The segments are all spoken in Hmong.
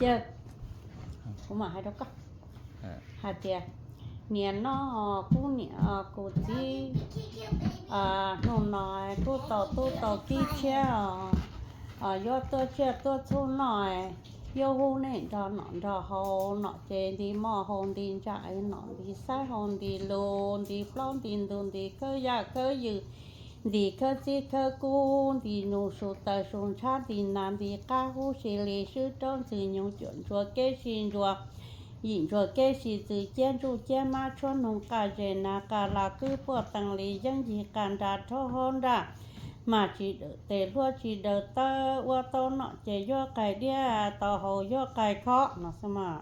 Yog, kuv mam hais rau koj hais tias, niam no kuv niam kuv txiv, hnub no kuj tau tub tau kib tshiab os, yuav tuaj tsiaj tuaj txhub noj, yuav hu nej nrog nom nrog haus, nom ces nti moj haus nti ntsa, nom nti xaib haus nti lus, nti plaub nti ntug, nti khawb yaj khawb yws, nti khawb txib khawb kub, nti nus su taws su ntshab, nti nas nti qab, hub si li swb raub ntxwg nyoog, cuam ntsuag keb si ntsuag, yim ntsuag keb si txwv, ciab ntsuj ciab mab, tshuab noog qaj zes, nas qaj las, kwb puaj tees li yeeb, ncig qaj nra rhaub haub nraj, mag tsis dawm tes hluab tsis daws tawb, ua tau nom ces yuav qai diab, tau haus yuav qai khob no xwb mas.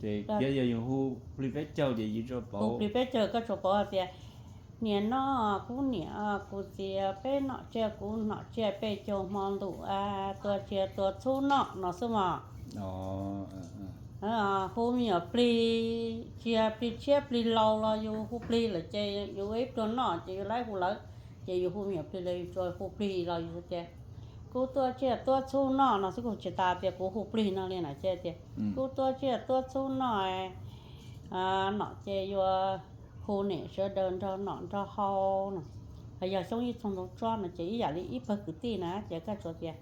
Ces yog yus hu plig peb caug ces yus tsuas paub, plig peb caug koj tsuas paub hais tias, niam no kuv niam kuv txiv, peb nom tsiaj kuv nom tsiaj, peb caug hmo ntuj tuaj tsiaj tuaj txhub noj no xwb mas. Hu me nyuam plig, tsis yog plig tshiab plig laus los yus hu plig lawm ces yus ib pluag noj ces yus laib hu lawv, ces yus hu me nyuam plig los yus tsuas hu plig los yus tias, kuv tuaj tsiaj tuaj txhub noj no xwb, kuv tsis tas tias kuv hu plig no li na, ces tias, kuv tuaj tsiaj tuaj txhub noj, nom ces yuav hu niam sawv daws nrog nom nrog haus no. Yog xyoo ib txog ntoo tsob no ces ib yam li ib pawg kwv tij na ces koj tsuas tias,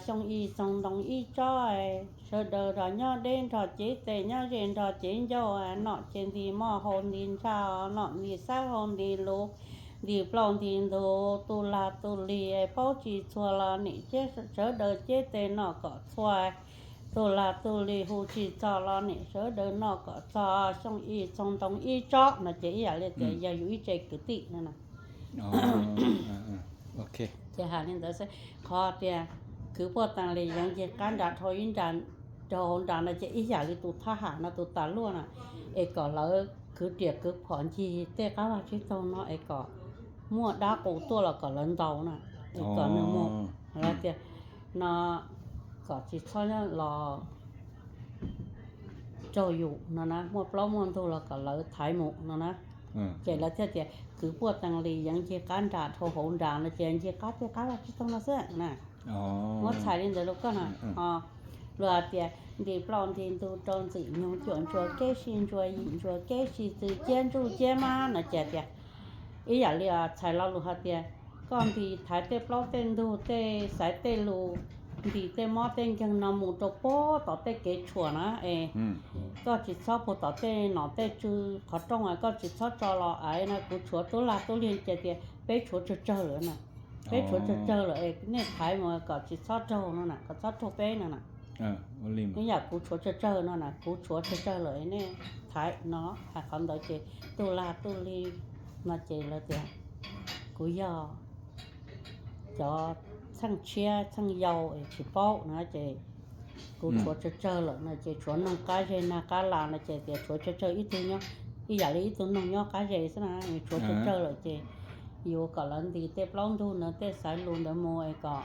xyoo ib txog ntoo ib tsob, sawv daws nrog nyob deb nrog cev tes, nyob ze nrog cev ncauj, nom ces nti moj haus nti ntsa, nom nti xaib haus nti lus, nti plaub nti ntug, tu lag tu lig paub tsis txhua los niam sawv daws cev tes noj kom txhua, tu lag tu lig hu tsis txog los niam sawv daws noj kom txog, xyoo ib txog ntoo ib tsob no ces ib yam li tias yog yus ib tse kwv tij no na. Ces hais li ntawd xwb, qhov tias kwv puaj tees li yeeb, ncig qab nra dhau ib nra, dhau hauv nra no ces ib yam li tus thab ham no tus tas luaj na, es kom lawv kwv riam kwv phom ncig tej qab vaj tsib taug no es kom muaj dab qus tuaj los kom lawv ntaus na, es kom nws mus, lawv tias no kom tsis txhob los raug yus no na, muaj plaub muaj ntug los kom lawv thaiv mus no na. Ces lawv thiaj tias kwv puaj tees li yeeb, ncig qab nra dhau hauv nra no ces ncig qab tej qab vaj tsib taug no xwb na. Muab txhais li ntawd rau koj na, luag hais tias nti plaub nti ntug rau ntxwm nyoog, cuam ntsuag keb si ntsuag, yim ntsuag keb si txwv, ciab ntsuj ciab mab no ces tias ib yam li txhais lo lus hais tias koj nti thaiv tej plaub tej ntug, tej xaiv tej lus, nti tej mob tej nkeeg no mus rau puag tom tej kev tshuam na es koj tsis txhob puag tom tej nom tej tswv qhov rooj, koj tsis txhob tso los aiv no, kuv tshuav tub lag tub lig ces tias peb tshuav tsawg tsawg lawm na. Peb tshuav tsawg tsawg lawm es nej thaiv mus kom tsis txhob raug no na, kom txhob raug peb no na. Ib yam kuv tshuav tsawg tsawg no na, kuv tshuav tsawg tsawg lawm nej thaiv no, hais qhov ntawd ces tub lag tub lig no ces lawv tias kuv yog cov txheej tshiab txheej yau es tsis paub no ces kuv tshuav tsawg tsawg lawm no ces tshuav noog qab zej nag qab las no ces tias tshuav tsawg tsawg ib tug nyob, ib yam li ib tug noog nyob qab zej xwb na, tshuav tsawg tsawg lawm ces yuav kom lawv nti tej plaub ntug ntawd, tej xaiv lus ntawd mus es kom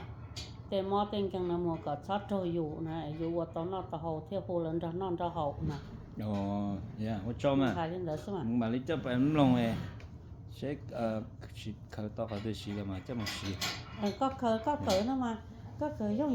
tej mob tej nkeeg ntawd mus kom txhob raug yus na, yus ua tau noj tau haus thiaj hu lawv nrog noj nrog haus na. Ua tsaug mas, hais li ntawd xwb mas. Mam li coj pais mloog seb khaws tau qhov twg siv los mas coj mus siv. Koj khaws, koj khaws no mas, koj khaws yooj